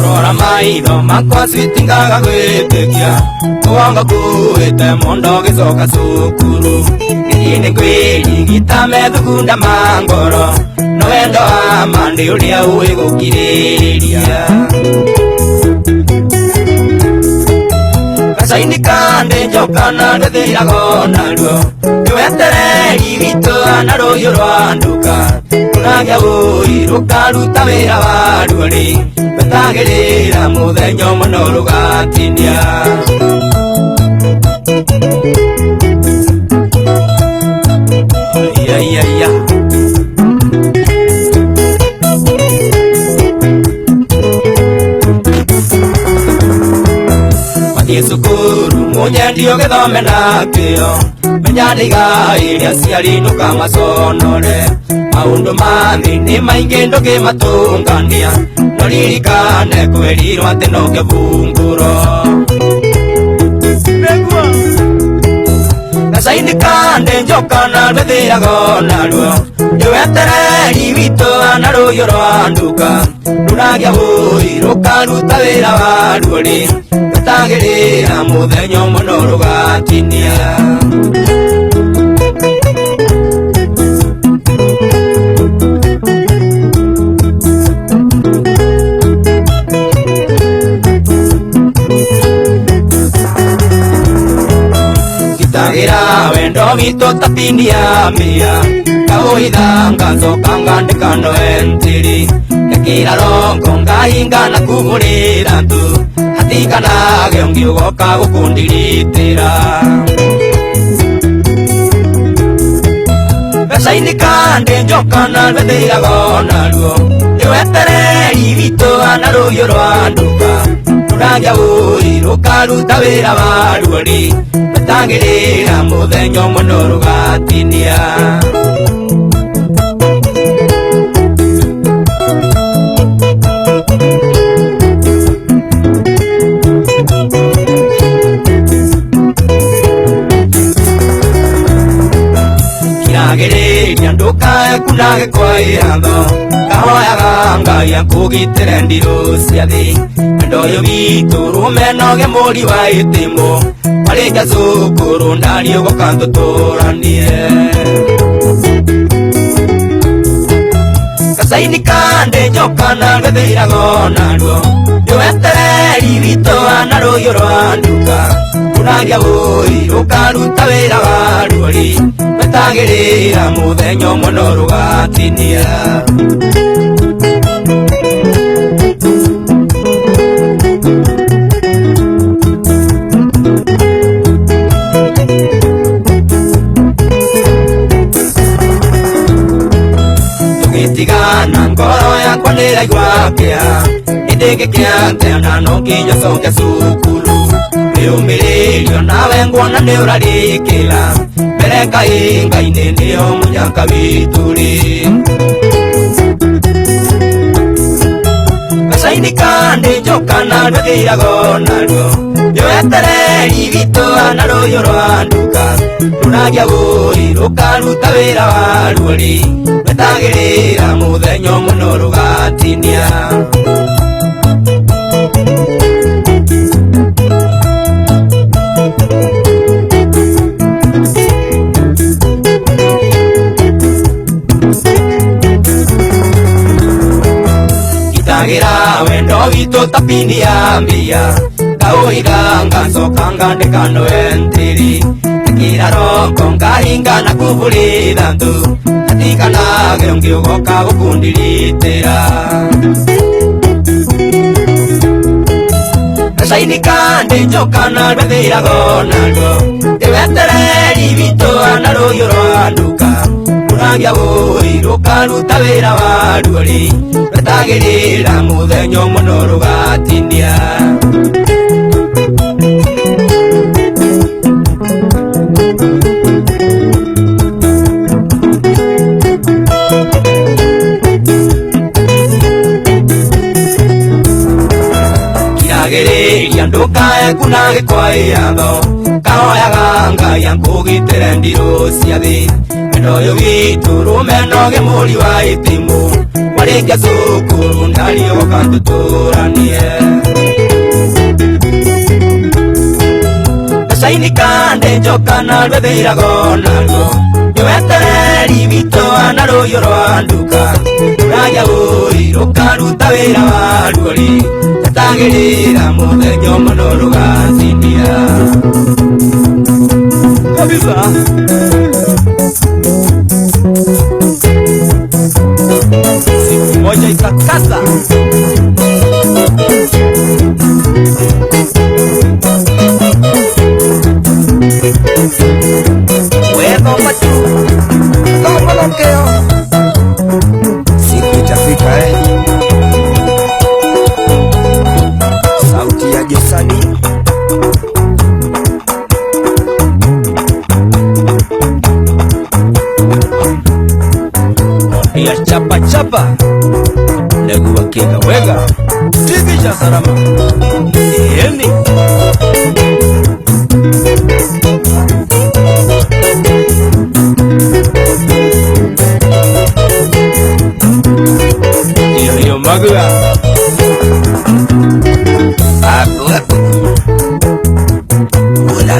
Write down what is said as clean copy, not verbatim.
Rora maitho makwa citingaga gwĩtĩkia Mũgongo kuĩte mũndũ ũgĩcoka cukuru Nĩthiĩ nĩ kwĩrigita methugunda ma ngoro No wendo wa ma nĩ ũrĩa ũĩ gũkirĩrĩria Gacaini kandi njoka na ndĩthiraga onaruo Nĩwetereri witũ na rũhiũ rwa nduka Rũragĩa ũi rũkaruta wĩra waruo rĩ Wetagĩrĩra mũthenya ũmwe no rũgatinia Aiaiaia Wathiĩ cukuru mũnyendi ũgĩthome na kĩo Menya nĩ igai rĩa aciari ndũkamaconore Maũndũ ma thĩ nĩ maingĩ ndũngĩmatũngania No ririkane kwĩrirwo atĩ no kĩbungũro Gacaini kandi njoka na rwĩthiraga onaruo Nĩwetereri witũ na rũhiũ rwa nduka Rũragĩa ũi rũkaruta wĩra waruo rĩ Wetagĩrĩra mũthenya ũmwe no rũgatinia Gitagĩra wendo witũ ta pini ya mĩa Kaũhitha ngacoka ngandĩka noentiri Ngekĩra rongo ngahinga na kũhũrĩra tu Hatikanage ũngĩ ũgoka gũkũndiritĩra Gacaini kandi njoka na rwĩthiraga onaruo Nĩwetereri witũ na rũhiũ rwa nduka Rũragĩa ũi rũkaruta wĩra waruo rĩ Wetagĩrĩra mũthenya ũmwe no rũgatinia Kiragĩrĩria ndũkae kunage kwa iratho Kahoyaga Ngai akũgitĩre ndirũ cia thĩ Wendo ũyũ witũ rũmenoge mũri wa itimũ Warĩkia cukuru ndariũgoka tũtũranie Gacaini kandi njoka na rwĩthiraga onaruo Nĩwetereri witũ na rũhiũ rwa nduka Rũragĩa ũi rũkaruta wĩra waruo rĩ Wetagĩrĩra mũthenya ũmwe no rũgatinia Tũgĩtigana ngoro yakwa nĩraigua kĩeha Nĩndĩngĩkĩa atĩa na no nginya coke cukuru Wĩyũmĩrĩrio nawe nguona nĩ ũrarĩkĩra Mbere kahinga-inĩ nĩyo mũnyaka witũ rĩ Gacaini kandi njoka na rwĩthiraga onaruo Nĩwetereri witũ na rũhiũ rwa nduka Rũragĩa ũi rũkaruta wĩra waruo rĩ Wetagĩrĩra mũthenya ũmwe no rũgatinia Gitagĩra wendo witũ ta pini ya mbia Kaũhitha ngacoka ngandĩka noentiri Ngekĩra rongo ngahinga na kũhũrĩra ndu Hatikanage ũngĩ ũgoka gũkũndiritĩra Gacaini kandi njoka na rwĩthiraga onaruo Nĩwetereri witũ na rũhiũ rwa nduka Rũragĩa ũi rũkaruta wĩra waruo rĩ Wetagĩrĩra mũthenya ũmwe no rũgatinia Menyagĩrĩria ndũkae kuna gĩkwaĩatho kahoyaga Ngai akũgitĩre ndirũ cia thĩ wendo ũyũ witũ rũmeno gĩmũri wa itimũ warĩkia cukuru ndariogoka tũtũranie gacaini kande njoka narue thĩirago naruo nĩwetereri witũ ana rũhiũ rwa nduka rũragia ũi rũkaruta wĩra waruo rĩ etagĩrĩra mũthenya ũmwe no rũgacinia kabisa. Siku moja itakata. Wethoma tu thoma na kĩo Siku itafika eh. Sauti ya Josani. Ya chapa chapa neguwa kega wega tigisha salama yeni hiyo hiyo magua hapo hapo ula.